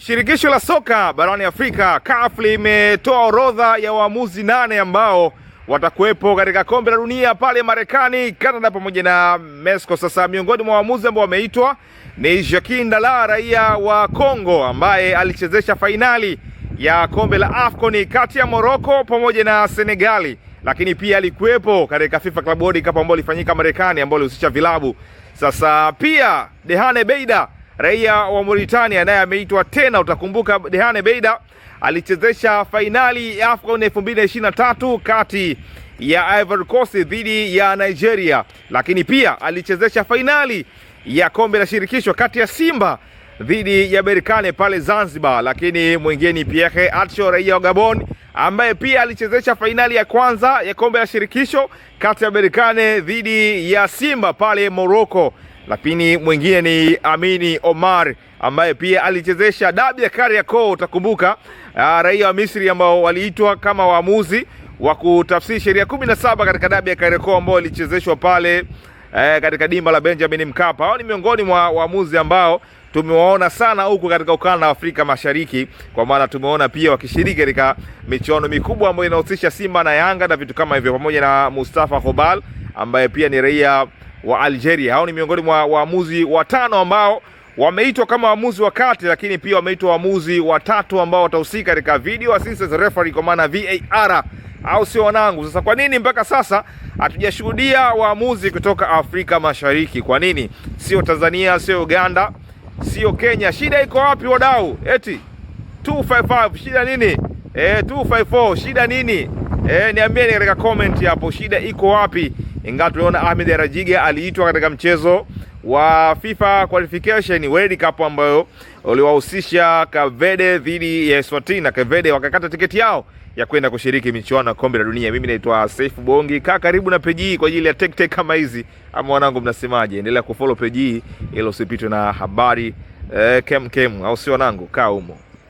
Shirikisho la soka barani Afrika CAF limetoa orodha ya waamuzi 8 ambao watakuwepo katika kombe la dunia pale Marekani, Canada pamoja na Mexico. Sasa miongoni mwa waamuzi ambao wameitwa ni Jacques Ndala, raia wa Kongo ambaye alichezesha fainali ya kombe la AFCON kati ya Morocco pamoja na Senegali, lakini pia alikuwepo katika FIFA Club World Cup ambayo ilifanyika Marekani, ambayo ilihusisha vilabu. Sasa pia Dehane Beida, raia wa Mauritania, naye ameitwa tena. Utakumbuka Dehane Beida alichezesha fainali ya AFCON 2023 kati ya Ivory Coast dhidi ya Nigeria, lakini pia alichezesha fainali ya kombe la shirikisho kati ya Simba dhidi ya Berkane pale Zanzibar. Lakini mwingine ni Pierre Atcho, raia wa Gabon, ambaye pia alichezesha fainali ya kwanza ya kombe la shirikisho kati ya Berkane dhidi ya Simba pale Morocco. Lakini mwingine ni Amini Omar ambaye pia alichezesha dabi ya Kariakoo, utakumbuka, raia wa Misri ambao waliitwa kama waamuzi wa kutafsiri sheria 17 katika dabi ya Kariakoo ambao ilichezeshwa pale katika dimba la Benjamin Mkapa. Hao ni miongoni mwa waamuzi ambao tumewaona sana huku katika ukanda wa Afrika Mashariki, kwa maana tumeona pia wakishiriki katika michuano mikubwa ambayo inahusisha Simba na Yanga na vitu kama hivyo, pamoja na Mustafa Khobal ambaye pia ni raia wa Algeria. Hao ni miongoni mwa waamuzi watano ambao wameitwa kama waamuzi wa kati, lakini pia wameitwa waamuzi watatu ambao watahusika katika video assistant referee, kwa maana VAR, au sio wanangu? Sasa kwa nini mpaka sasa hatujashuhudia waamuzi kutoka Afrika Mashariki? Kwa nini sio Tanzania, sio Uganda, sio Kenya? Shida iko wapi wadau? Eti 255 shida nini? 254 shida nini? Niambieni katika comment hapo, shida iko wapi? Ingawa tuliona Ahmed Rajiga aliitwa katika mchezo wa FIFA Qualification World Cup ambayo uliwahusisha Cape dhidi ya Eswatini na Cape wakakata tiketi yao ya kwenda kushiriki michuano ya kombe la dunia. Mimi naitwa Saif Bongi, kaa karibu na peji hii kwa ajili ya tech tech kama hizi, ama wanangu mnasemaje? Endelea kufollow peji hii ili usipitwe na habari kem kem, au sio wanangu? Kaa humo.